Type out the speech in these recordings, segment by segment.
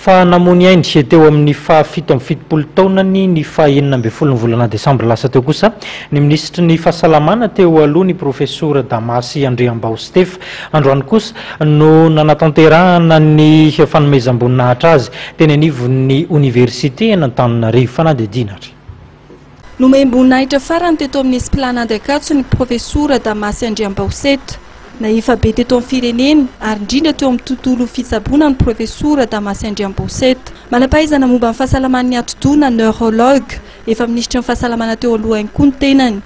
Fa namoy ny ainy teo amin'ny faha 77 taonany ny faha 16 ny volana desambra lasa teo kosa ny minisitry ny fahasalamana teo aloha, ny profesora Damasy Andriambao Stefa. Androany kosa no nanatanterahana ny fanomezam-boninahitra azy teny anivon'ny oniversite Antananarivo. Fanadihadiana ary. Nomem-boninahitra farany teto amin'ny Esplanade Ankatso ny profesora Damasy Andriambao Seta. Nahefa be teto amin'ny firenena ary indrindra teo amin'ny tontolo fitsaboana ny profesora Damasy Andriambao Seta. Manam-pahaizana momba ny fahasalaman'ny atidoha na neurologue, efa minisitry ny fahasalamana teo aloha ihany koa ny tenany.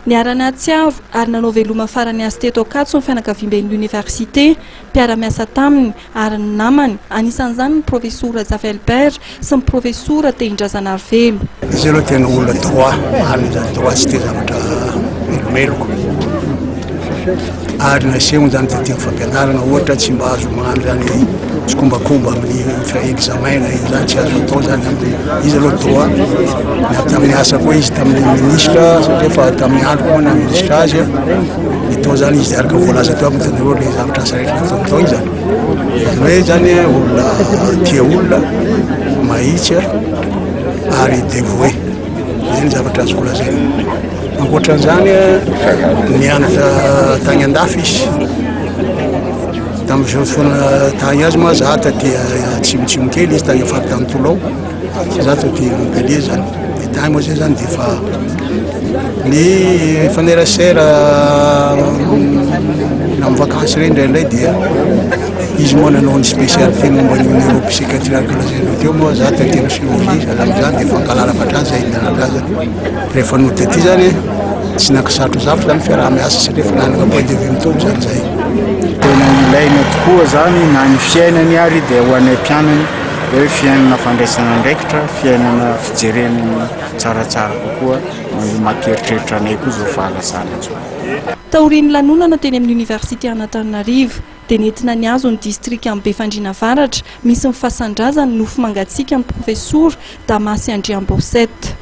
Niara-nahatsiaro ary nanao veloma farany azy teto Ankatso ny fianakaviamben'ny oniversite, mpiara-miasa taminy ary ny namany, anisan'izany ny profesora Zafy Albert sy ny profesora Tehindrazanarivelo. Izy aloha tena olona droit, marina izany, droit tsy tia zavatra melomeloka. Ary nasehony izany taty amin'ny fampianarana, ohatra tsy mba azo magnano izany tsikombakomba amin'ny examen na ino izany, tsy azo atao izany amin'ny, izy aloha droit, na tamin'ny asa koa izy tamin'ny ministra, satria efa tamin'ny androko moa naha ministra azy, ny tao izany izy araka voalaza teo aby hitanareo le zavatra asa rehetra nataony tao izany. Izany hoe izany olona tia olona, mahitsy ary dévoué. Izay ny zavatra azoko lazaina. Ankoatran'izany, nianatra tany andafy izy. Tamin'izao fotoana tany azy moa za taty atsimotsimo kely izy tany amin'ny faritany Tolao, za taty Montpellier zany. Dia tany moa zay zany dia efa ny mifanerasera amin'ny vakansy ireny indraindray dia izy moa nanao ny spécialité momba ny neuropsychiatrie araka lazainao teo moa za taty amin'ny chirurgie za tamin'izany dia fankahalala avy hatrany zay nianatra azy. Rehefa nody taty zany tsy nankasarotra zavatra zany fiaraha-miasa satria efa nanana point de vue mitovy zany zay. Tena ilaina tokoa zany na ny fiainany ary dia ho anay mpianany dia hoe fiainana fandraisana andraikitra, fiainana fijerena ny tsaratsara kokoa no mampieritreritra anay koa izao fahalasana izao. Taorian'ny lanonana teny amin'ny Oniversite an'Antananarivo dia nentina nihazo ny distrikan'i Befandriana Avaratra misy ny fasan-drazany nofo mangatsiaka ny profesora Damasy Andriambaoseta.